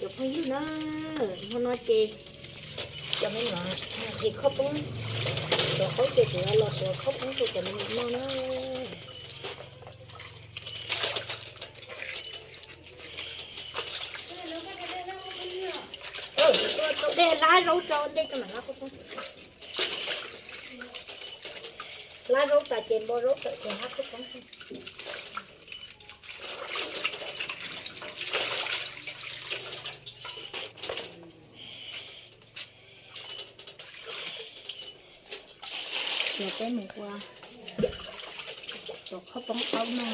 Cov phooj ywg na, hmo no ces cov me nyuam nqhis khaub poob, tuav qaub ces kuv los tuav khaub poob rau cov me nyuam noj na. Dej hlab zaub tso ntej tso mam hlab khaub poob. Hlab zaub tas ces npo zaub tawm ces hlab khaub poob. Los peb mus ua tuav khaub poob qaub no.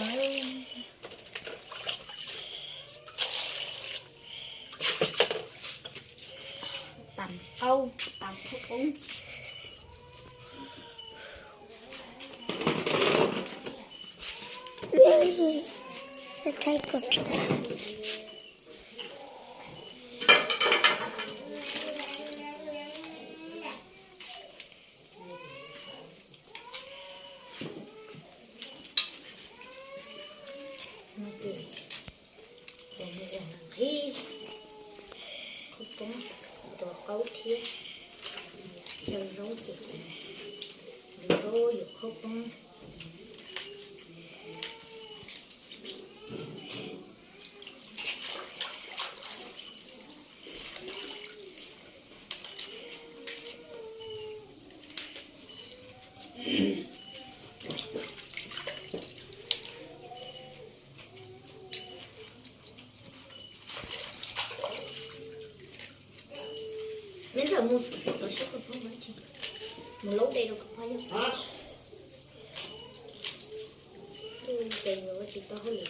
Tam qaub, tam khaub poob. Nqhis khaub poob, tuav qaub thiab xyaw zaub ces, zaub yuav khaub poob. Neb ntxawm mus, mus laub dej rau koj phob yog. Ces yuav ua tsis tau hauj lwm.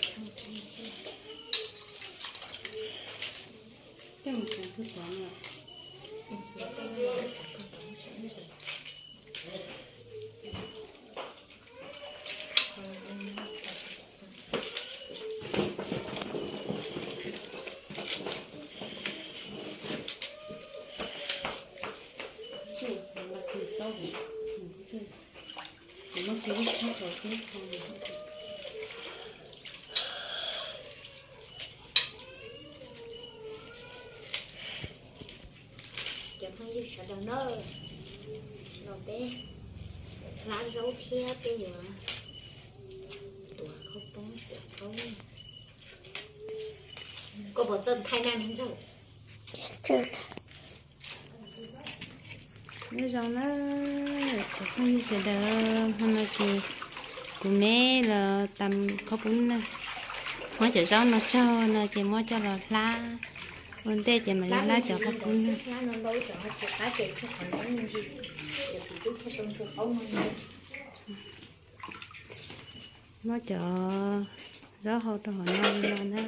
Cov phooj ywg sawv daws na, los peb hlab zaub thiab peb yuav tuav khaub poob tuav qaub. Koj puas txawj thaij naj me ntxawg? Nyob zoo na, cov phooj ywg sawv daws, hmo no ces kuv me los tam khaub poob na. Muab cov zaub no tsaug no ces muab coj los hlab ua ntej ces mam li hlab cov khaub poob na. Muab cov zaub hau rau hauv no li no na,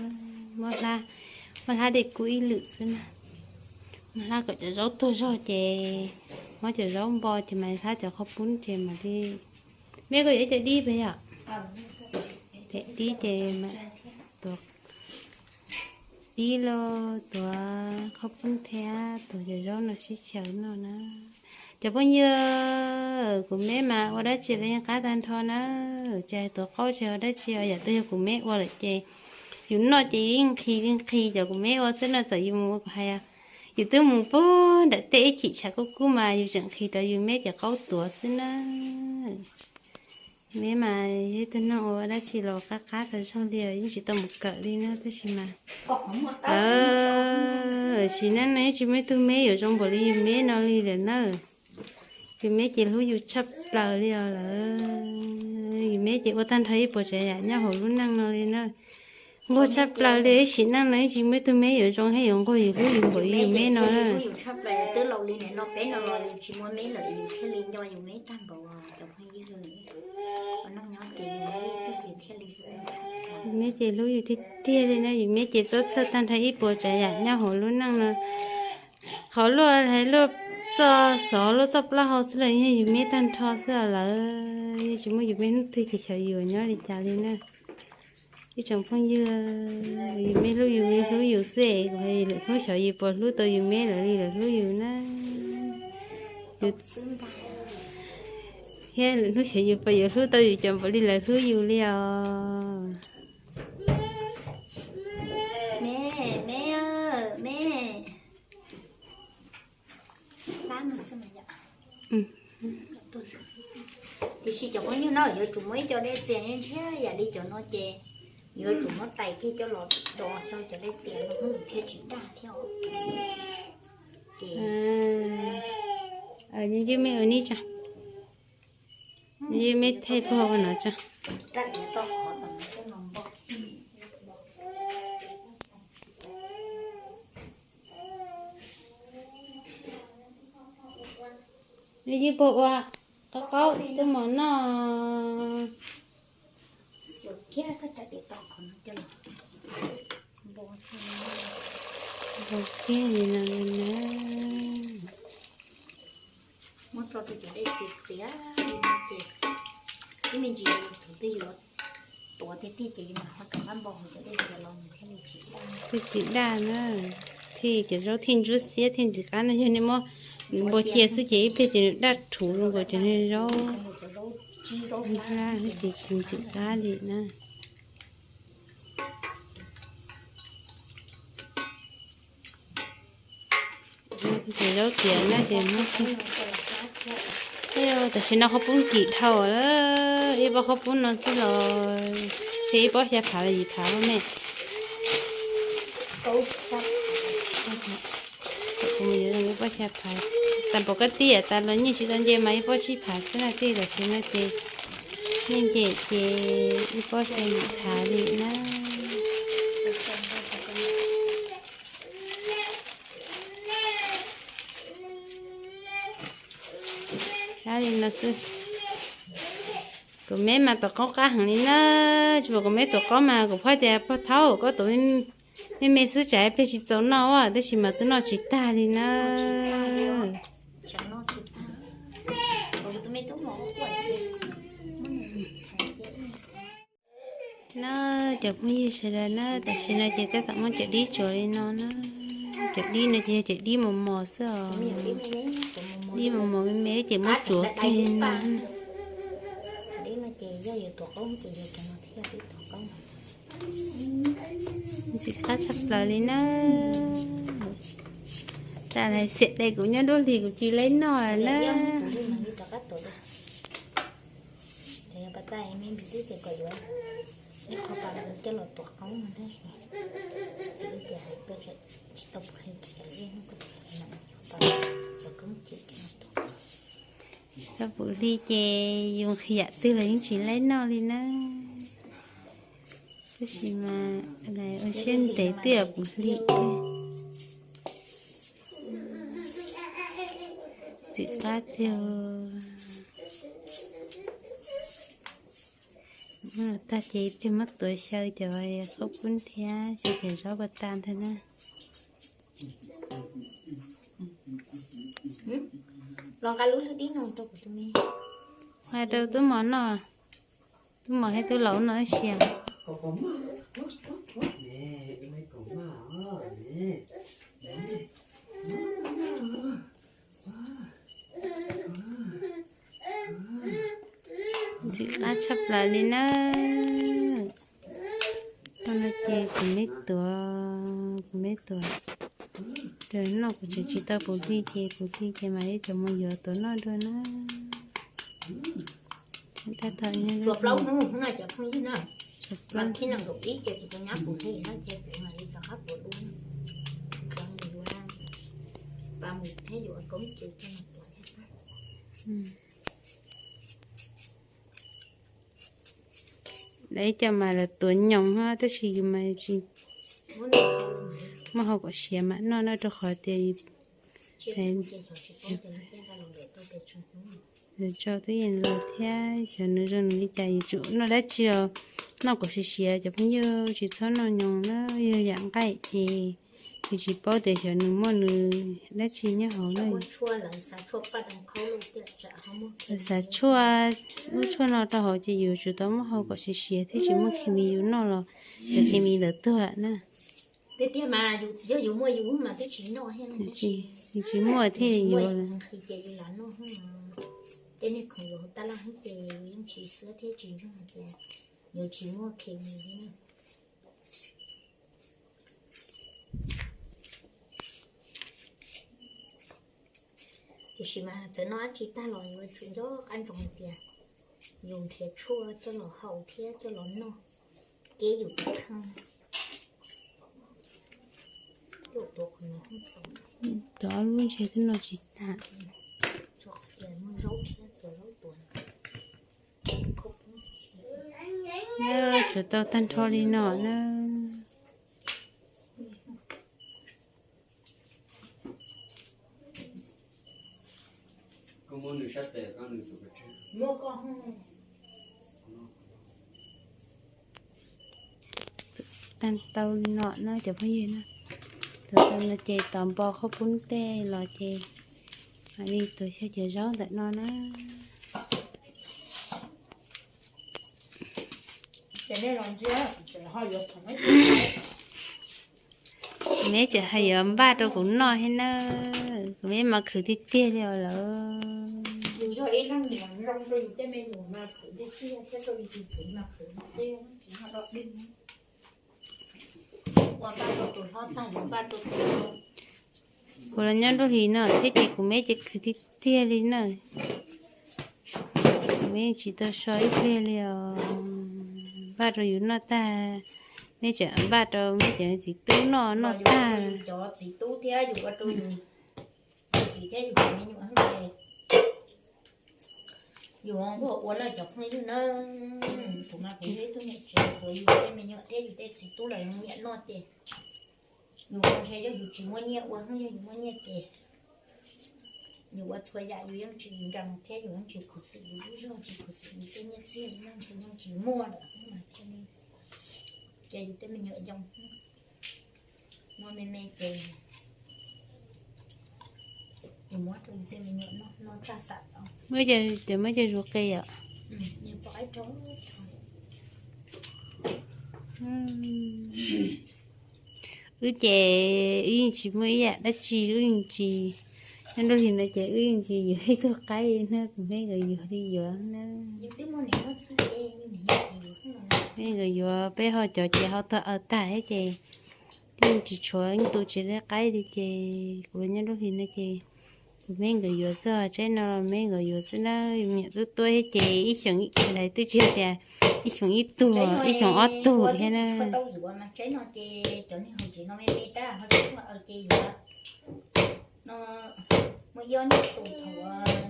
muab hlab, muab hlab dej kub ib lwm xwb na. Muab hlab kom cov zaub tuag zog ces muab cov zaub npo ces mam li hlab cov khaub poob ces mam li. Me koj yuav ib ce dib pes yom? Ces dib ces tuav dib los tuav khaub poob thiab tuav cov zaub no sib xyaw noj na. Cov phooj ywg, kuv me mas ua dab tsi los yeej qab tag nrho na. Ces tuav qaub tsis ua dab tsi os, yam twg yog kuv me ua lawm ces yus noj ces yus yeej nqhis li nqhis cov kuv me ua xwb no, txawm yus mus ua kuv hais, yus twb mus puag nram tej ib chim tshav kub kub mas yus tseem nqhis rau yus me cov qaub tuav xwb na. Me mas yog ib tug neeg ua dab tsi los qab qab tag zog li os, yeej tsis tau mus kawm li na tab sis mas, sim neej no yeej tsis muaj ib tug me yuav zoo npaum li yus me no li lawm na. Yus me ces hlub yus tshaj plaws li os lawm. Yus me ces ua tag nrho ib puas tsav yam nyob hauv lub neej no li na. Nquag tshaj plaws li, ib sim neej no yeej tsis muaj ib tug me yuav zoo thiab yuav nquag yus hlub yus npaum li yus me no na. Twb laus li niam no peb no los yus tsis muaj me lawm yus thiaj li nco yus me tag npaum os cov phooj ywg. Ua neej nyob ces yus me thiaj li Yus me ces hlub yus tiag tiag li na, yus me ces txob txhawj tag nrho ib puas tsav yam nyob hauv lub neej no. Qhov luaj hais luaj txoj xov luaj txoj plaub hau xwb los yog yus me tag nrho xwb os lawm. Yog tsis muaj yus me hnub twg ces xyov yus nyob li cas li na. Ib tsoom phooj ywg, yus me hlub yus me hlub yus xwb es lwm hnub xyov yus puas hlub tau yus me lawv li lawv hlub yus na. Thiab lwm hnub xyov yus puas yuav hlub tau yus cov npaum li lawv hlub yus li os. Me, me, me. Tiam sis cov phooj ywg no yuav tsum muaj ib co dej txias ntshiab yam li cov no ces yuav tsum muab tais kiag coj los do xyaw cov dej txias no thiaj tsis daj thiab os. Ces ywg me ua nib tso, ywg me thaij puag ua no tso. Nws ywg puag ua qaub qaub twb mus noj. Npau kiag li no li na. Muab tso rau cov dej txias txias li no ces ib me ntsis thaum twg yuav tuav tiag tiag ces yus mam ho rov qab npau hauv cov dej txias los nws thiaj li tsis daj. Thiaj tsis daj na, thiaj cov zaub thiaj ntsuab xiab thiaj ntxim qab no. Yog nej muab npau cia xwb ces ib pliag ces nws daj rhuv zoo nkaus cov niag zaub, ces tsis ntxim qab li na. Ces zaub tiav na ces, tam sim no qhov pub kim dhau, ib pob qhov pub no xwb los, ces ib pob xya phav los yim phav me. Ib pob xya phav, tas npaum koj tij tas los nyiaj tsis tau nce mas ib pob tsib phav xwb na tij, tam sim no ces nyiaj nce ces ib pob xya yim phav li na. Li no xwb. Kuv me mas tuav qoob qab heev li na, tsis pom kuv me tuav qoob mas kuv phob tias pog thaub koj tuav me me xwb tsam ib pliag tsis txaus noj, tab sis mas twb noj tsis tag li na. Na cov phooj ywg sawv daws na, tam sim no ces tab tom muab cov dib tsuav li no na. Cov dib no ces yog cov dib mos mos xwb os. Dib mos mos me me ces muab tsuav kiag li no. Ntxim qab tshaj plaws li na. Tam sim no kuv nyob duab hli kuv tsis laib noj na. Tsis tau pum hli ces yus nqhis yam twg los yeej tsis laib noj li na. Tab sis mas ua siab ntev twb yuav pum hli thiab. Ntxim qab tiag. Muab los tag ces ib pliag muab tuav xyaw cov qhaub poob thiab xyaw cov zaub pas tas ntag na. Los nqa lub hlwb dib no rau kuv tus me. Nqa rau tub mos noj, tub mos thiab tub laus noj ib sia. Ntxim qab tshaj plaws li na. Thaum no ces kuv me tuav, kuv me tuav, noj kuv tseem tsis tau pum hli ces pum hli ces mam li cov mus yuav tuav noj dua na. Tab tom nyob, lawv ib co mas lawv tuav nyoos tab sis yus mas tsis muaj hau kom siav mam noj no rau qhov tias yus tso twb yeej los thiab xyov nws zoo nws li cas yus tsum noj dab tsi los Noj kom siav siav cov phooj ywg, tsis txhob noj nyoos na, yog yam nqaij ces yus tsis paub tias xyov nws muaj nws dab tsi nyob hauv na. Xav tshuaj, lub tshuaj no rau hauv ces yus tsum tau muab hau kom siav siav thiaj tsis muaj khes mis yus noj los cov khes mis ntawd tuag na. Yus tsis muaj thiaj yuav lawm. Tiam sis mas txawm noj dab tsi tag los yuav tsum nco qab ntsoov hais tias yus nrhiav tshuaj coj los haus thiab coj los noj, kev yus tus kheej. Cov lub ntshe twb noj tsis tag. Tshuav tau tag nrho li no na. Tag tau li no na cov phooj ywg na. Tuav tau no ces tos npo qhaub poob tej los ces mam li tuav xyaw cov zaub ntawm no na. Kuv meb tseem hais yuav npaj rau kuv noj thiab na. Kuv meb mas khwv tiag tiag li os lawm. Kuv los nyob nruab hlis no thiab ces kuv meb ces khwv tiag tiag li na. Kuv meb tsis tau so ib pliag li os. Npaj rau yus noj tag, meb tseem npaj rau meb cov txiv tub noj, noj tag. Yus nquag ua na cov phooj ywg na, kuv mas kuv yog ib tug niam tsev, kuv yus tej me nyuam thiab yus tej txiv tub lawv nyiam noj ces yus ua ntshe yog yus tsis muaj nyiaj ua, yog yus muaj nyiaj ces yus ua txhua yam yus yeej tsis nkees thiab yus yeej tsis khuv xim yus lub zog, tsis khuv xim yus tej nyiaj txiag, yeej ntshe yeej tsis muaj lawm mas thiaj li ces yus tej me nyuam yoo muaj me me ces yus muab rau yus tej me nyuam noj, noj tag xam tau. Muab cov, muab cov zus qe yom. Wb ces wb yeej tsis muaj ib yam dab tsi, wb yeej tsis, nyob nruab hlis no ces wb yeej tsis yuav ib tug qaib na, kuv meb nkawd yuav li yuav na. Meb nkawd yuav, peb ho cov ces ho tuag aws tag thiab ces twb tsis tshuav ib tug tsev qaib li ces kuv los nyob nruab hlis no ces kuv meb nkawd yuav xwb, tsaib no los meb nkawd yuav xwb na. Me nyuam tuab tuab thiab ces ib xyoos, lawv twb tsis hais tias ib xyoos ib tug, ib xyoos ob tug thiab na. Muaj ib ob nyuag tus thaum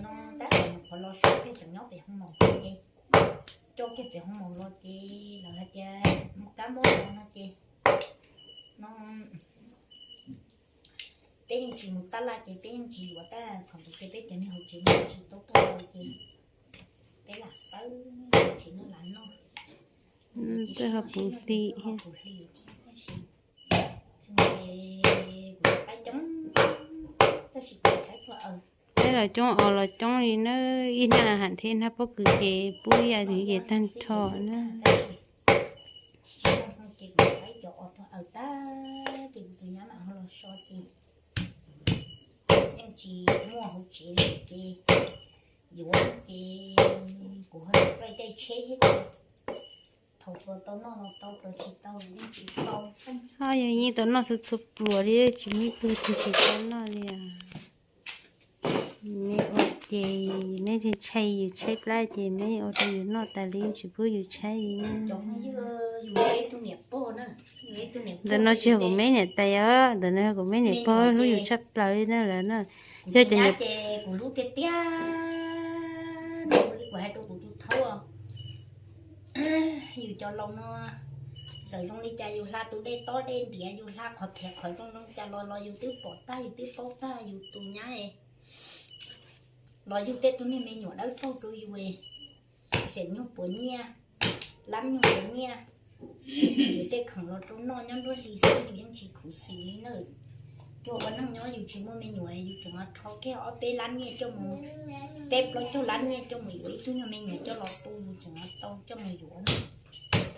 no tab tom nyuam qhuav los so kiag tseem nyob pem hoo maum ces, coj kiag pem hoo maum los ces lawv hais tias kab mob no ces no peb yeej tsis mus tab laj ces peb yeej tsis yuav, tab thaum ntawd ces peb cov niag hauv tsev no tsis tau tuaj ces peb lam xawb hauv tsev no lam noj. Peb ho puv hli thiab. Peb los coob os los coob li na, ib hnab ham thiab ib hnab pob kws ces pub ib yam twg ces tag nrho na. Ces kuv tus nyab mam ho los so ces yeej tsis muaj hauv tsev li ces yuav ces kuv ho txawj caij tsheb thiab ces thaum tau noj los tau, tsis tau yeej tsis tau. Yog yeej tau noj txhua txhua pluas li tsis muaj ib pluag twg tsis tau noj li. Meb ua ces meb ntshai yus tshaib plab ces meb ua rau yus noj tas li tsis pub yus tshaib li. Ntawm no tsis yog kuv meb niam tais os, ntawm no yog kuv meb niam pog hlub yus tshaj plaws li na lawm na. Yog cov niam, kuv hlub tiag tiag, kuv hais rau kuv tus thaub, yus cov laus no txawm zoo li cas yus hla tus dej tob dej ntiav, yus hla qhov phem qhov zoo zoo cas los los yus twb pom tag yus twb paub tag, yus tus nyab los yug tej tug niag me nyuam dawb paug rau yus, xiam nyuj puav nyiaj, lab nyuag nyiaj, yus tej khoom los rau noj nyob nruab hlis xwb yus yeej tsis khuv xim li na. Cuag ua neej nyob yus tsis muaj me nyuam yus tseem rho kiag ob peb lab nyiaj coj mus, peb plaub caug lab nyiaj coj mus yuav ib tug nyuag me nyuam coj los tu yus tseem tau coj mus yuav na.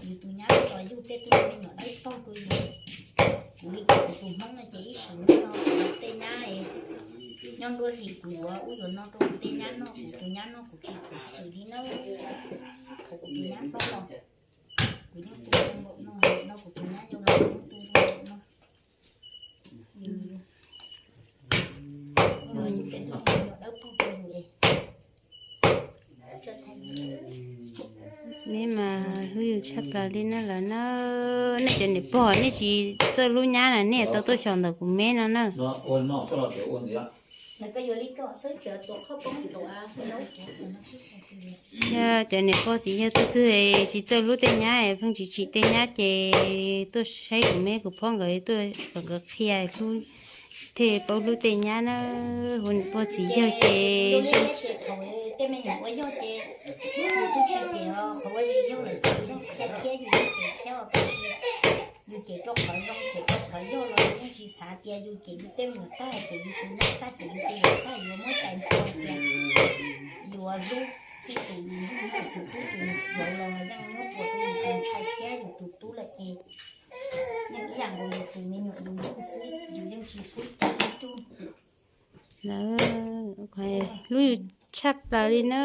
Yus tus nyab los yug tej tug me nyuam dawb paug kawg li. Kuv li kuv tus Hmoob no ces ib sim neej no kuv tej nyab nyob nruab hlis kuv yuav ub yuav no rau kuv tej nyab noj, kuv tus nyab noj kuv tsis khuv xim li na. Thaum kuv tus nyab hlob los kuv yeej tu zoo npaum no, no kuv tus nyab yau los kuv yeej tu zoo npaum no. Neb mas hlub yus tshaj plaws li na lawm na. Nej cov niam pog nej tsis txawj hlub nyab na nej tau tuaj xyaum ntawm kuv me no na. Yog cov niam pog txiv yawg twg twg tsis txawj hlub tej nyab pheej tsis tsim tej nyab ces tuaj saib kuv me kuv phob nkawd tuaj kom nkawd qhia hlub, thiaj paub hlub tej nyab na. Hu niam pog txiv yawg ces zoo. Tej me nyuam ua yog ces yus tsis tsim ces qhov ua yog lawm ces yus yeej qhia thiab yus yeej cem thiab. Yus cem rau qhov zoo cem rau qhov yog los yus yeej tsis xav tias yus cem yus tej me nyuam tag ces yus tus nyab tag ces yus tus nyab tag yuav muab cais nrho tias yuav hlub txij tus yus tus tub tus nyuam los yeej muab puas rau yus tus ntxhais thiab yus tus tub lawm ces yeej ib yam nkaus yus tus me nyuam yus yug xwb, yus yeej tsis pub cem ib tug. Hlub yus tshaj plaws li na,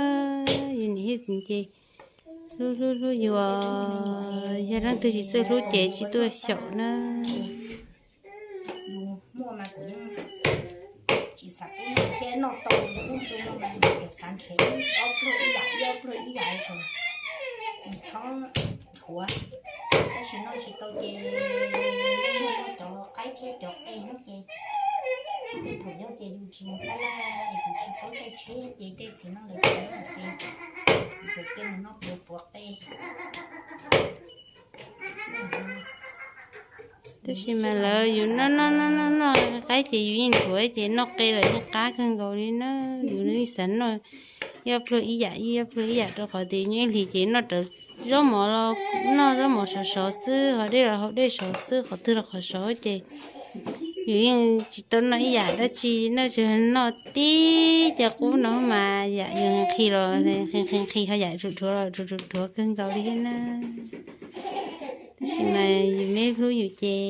yus niam yus txiv ces hlub hlub hlub yus, yog leej twg tsis txawj hlub ces tsis tuaj xyaum na. Yus muaj mas kuv yeej tsis xav pub noj thiab, noj tau yus pub rau no mas yus tseem xav nrhiav ib ob pluag ib yam ib ob pluag ib yam kom yus txhob dhuav. Tab sis noj tsis tau ces yeej muaj cov qaib thiab cov qe hnub ces tej thaum yog tias yus tsis mus tab laj es yus tsis paub caij tsheb ces tej txiv neej lawv tsis noj ces yus tseem cia mus noj pluag puav qe. Tab sis mas lawv yus noj noj noj noj noj qaib ces yus yeej dhuav ces noj qe lawm yeej qab kawg nkaus li na. Yus yeej xav noj ib ob pluag ib yam ib ob pluag ib yam rau qhov tias nyob ib hlis ces noj rawv zaub mov los noj zaub mov sov sov xwb, haus dej los haus dej sov xwb, qhov twg los qhov sov ces yus yeej tsis tau noj ib yam dab tsi, noj tsuas noj tib co qub no mas yam yus nqhis los nqhis nqhis ho yam rus dhuav los rus rus dhuav kawg nkaus li thiab na. Tab sis mas yus me hlub yus ces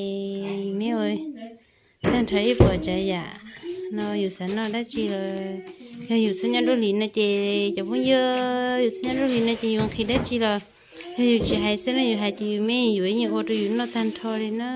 yus me ua tag nrho ib puas tsav yam no yus xav noj dab tsi los yog yus txhob nyob nruab hlis no ces cov phooj ywg, yus txhob nyob nruab hlis no ces yus nqhis dab tsi los yog yus tsis hais xwb no yus hais ces yus me yuav yeej ua rau yus noj tag nrho li na.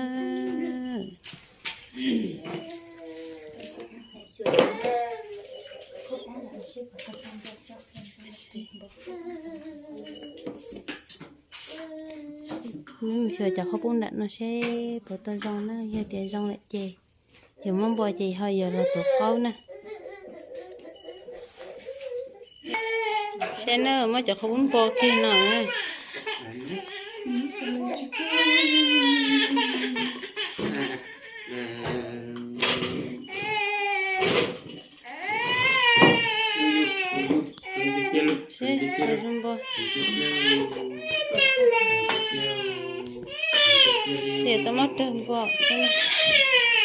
Mus xyuas cov qhaub poob nram no seb puas tau zoo na, yog tias zoo lawm ces yog muab npo ces ho yuav los tuav qaub na. Saib na, muab cov qhaub poob npo kiag no. Seb, tau muab rau npo xwb na.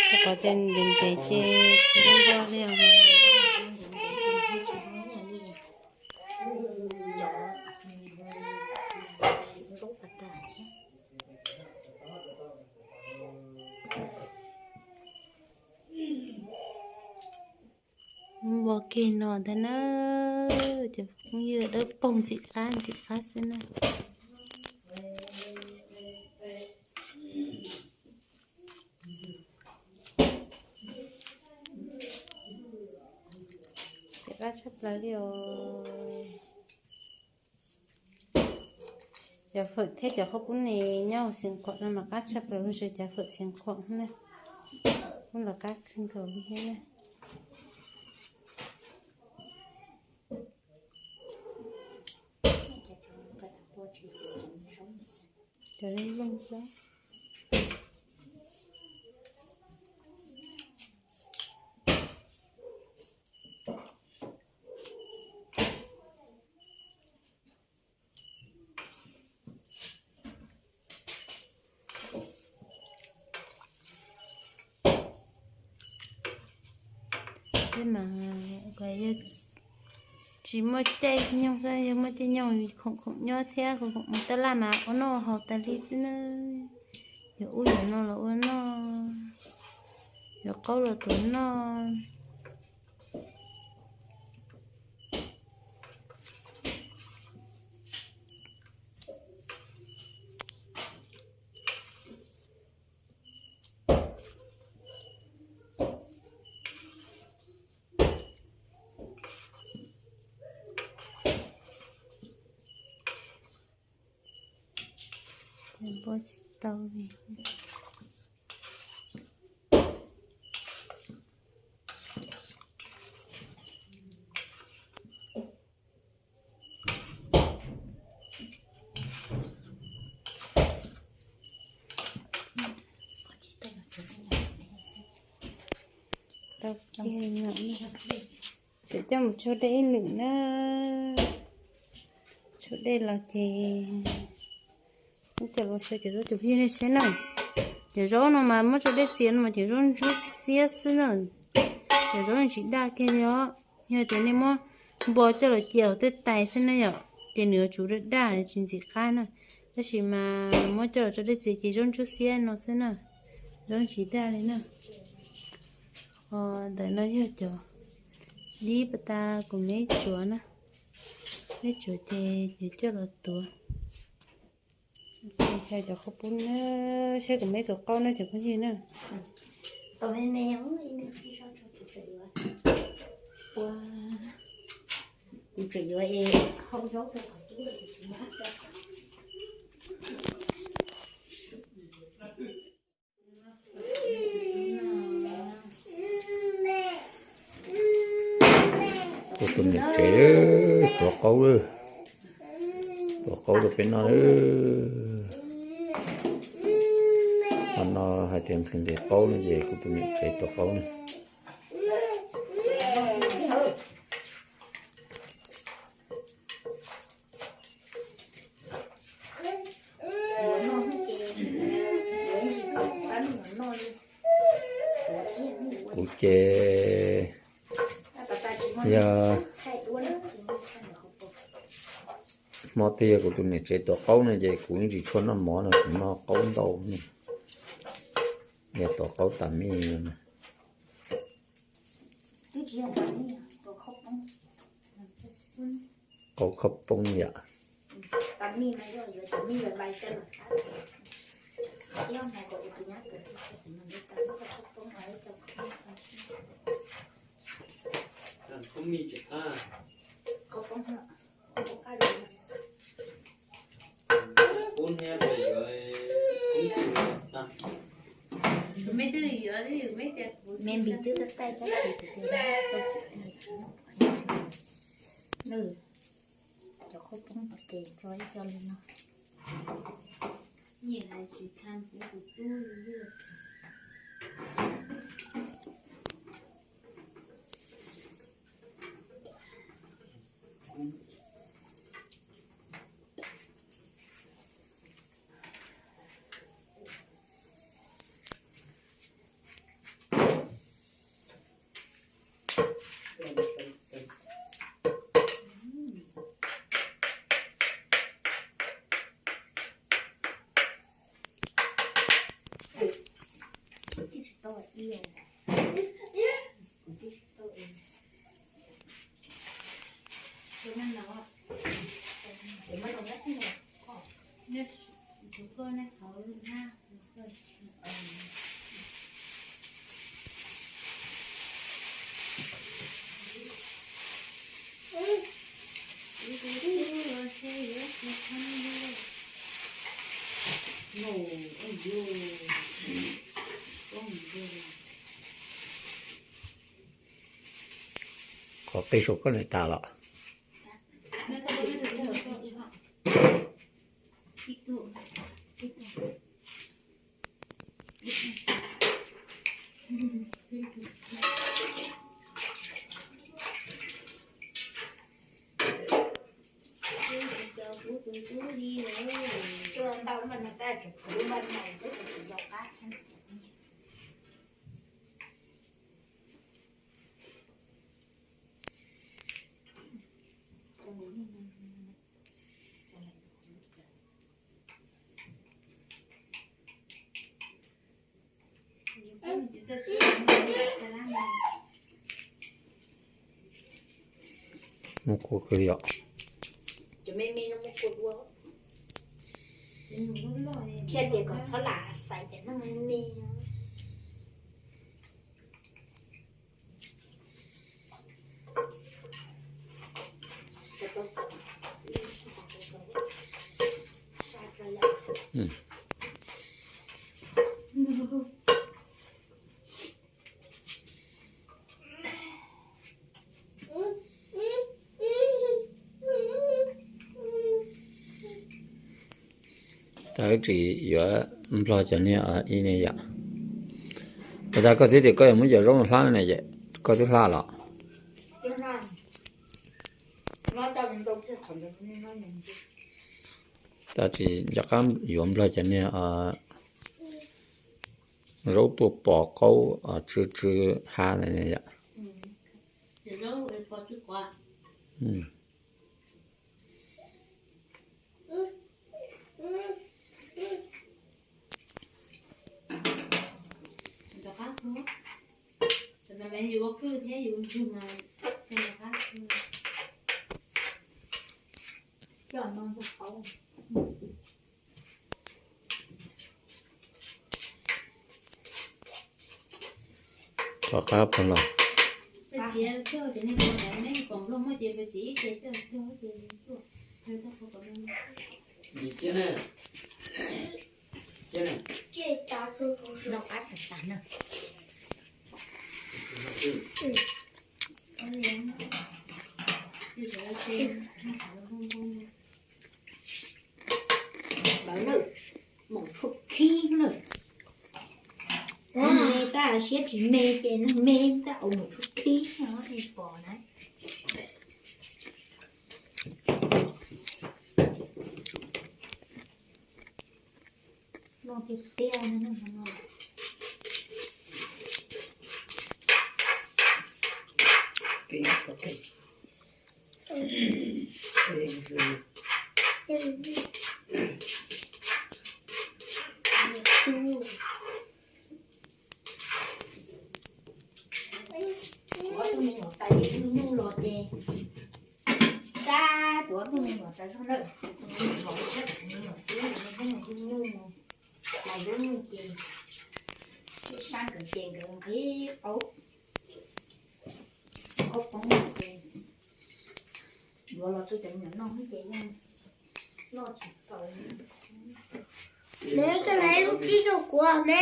Rau qhov tias ntev ntev ces tsis tau npo li os. Npo kiag no ntag na, cov phooj ywg, dawb paug ntxim qab ntxim qab xwb na. Ntxim qab tshaj plaws li os. Cov fawm thiab cov qhaub poob ne nyob hauv Xeev Khuam no mas qab tshaj plaws, luag tsaws cov fawm Xeev Khuam na, poob los qab kawg nkaus li thiab na. Cov looj looj xwb. Thiab mas yog tsis muaj caij nyoog, yog muaj caij nyoog khoom khoom nyob thiab khoom khoom mus taj laj mas ua noj haus tas li xwb na. Yuav ub yuav no los ua noj, yuav qaub los tuav noj. Npaj tsis tau li. Tau kiag no, tseem coj mus tsau dej ib lwm na. Tsau dej los ces muab coj los xyaw cov zaub cov yig nej saib na. Cov zaub no mas muab tsau dej txias no mas cov zaub ntsuab xiab xwb na. Cov zaub tsis daj kiag li os. Yog tias nej muab npua coj los cia hauv tej tais xwb na yom, ces nws yuav tsum daj daj tsis ntxim qab na. Tab sis mas muab coj los tsau dej txias ces zaub ntsuab xiab no xwb na, zaub tsis daj li na. Ntawm no yog cov dib pas tas kuv meb tsuav na, meb tsuav ces yuav coj los tuav. Xyaw cov qhaub poob na, saib kuv meb tus qaub na cov phooj ywg na. Kuv tseem yuav hau zaub rau qhov cub lawm, kuv tsis muab. Kuv tus niam tsev tuav qaub, tuav qaub rau peb noj. Qhov no hais tias nqhis nqhis qaub no ces kuv tus niam tsev tuav qaub na. Kuv ces yog hmo twg yog kuv tus niam tsev tuav qaub no ces kuv yeej tsis tshua noj mov no, kuv noj qaub ntau ne. Yog tuav qaub tas mij no. Qaub khaub poob yom. Me npis twb taij tab sis tias cov qhaub poob ces tso ib co li no. Qhov qij saum koj niam tas los. Muab kua kawg yom. Thiaj tias kom txhob lam xaiv cov neeg me me no. Tab sis yuav nplog cov niag ib ne yom. Ua cas koj twb tias koj yuav muab cov zaub hlab ne, koj twb hlab los? Tab sis nco qab yuav nplog cov niag zaub tuaj pos qaub tsw tsw hab ntawd yom. Rov qab pov los. Lawv na, maum tshuaj khib na. Me tab siab tsis me ces neeg me tab ua maum tshuaj khib no es pom na. Noj tiag tiag no. Kuv ob tug me nyuam tais nyuj nyuj los ces, sab kuv ob tug me nyuam tais zog na, kuv tus me nyuam hlob thiab kuv tus me nyuam tub, nyuj nyuj, tais nyuj nyuj ces, sab nkawd ces nkawd nqhis qaub, qaub poob ces yuav los rau cov me nyuam noj ces yeej noj tsis txaus. Me, koj hlais lub tsib rau kuv me.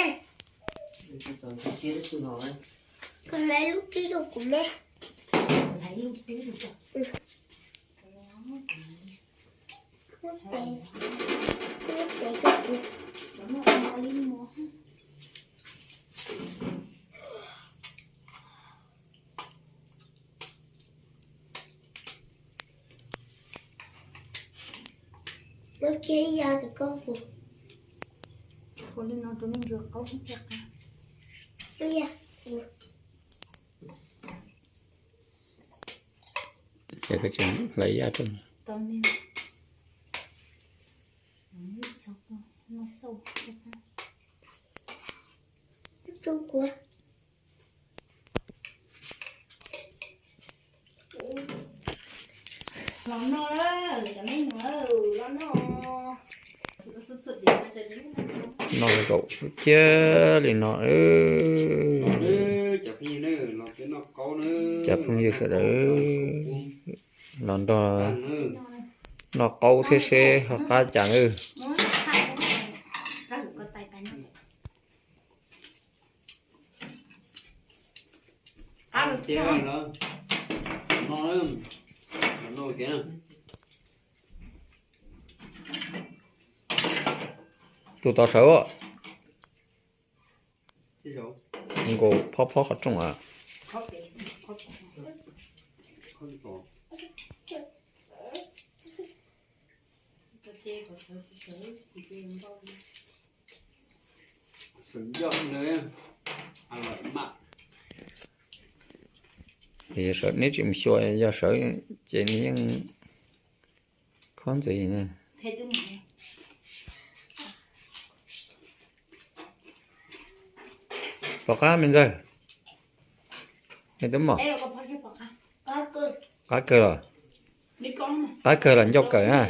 Koj hlais lub tsib rau kuv me. Muab tes, muab tes rau kuv. Muab kiag ib yav ntawm koj puas? Ua li no rau nej ntsuag qaub thiaj qab. Ib yam. Ces koj tseem hlais ib yam rau. Tau me. Txog, noj txauj thiaj qab. Txauj kuv. Los noj, cov me nyuam, los noj. Noj zaum kiag li no. Cov phooj ywg sawv daws, los nrog noj qaub thiab seb ho qab cas nawb. Tus tod sawv. Nkaus phob phob qhov rooj a. Yog sawv neb tsis mus xyuas, yog sawv ces nws yeej khob ntxiv na. Pom qab me ntxawg, me tub mom. Qab kawg los, qab kawg los ncauj kawg na.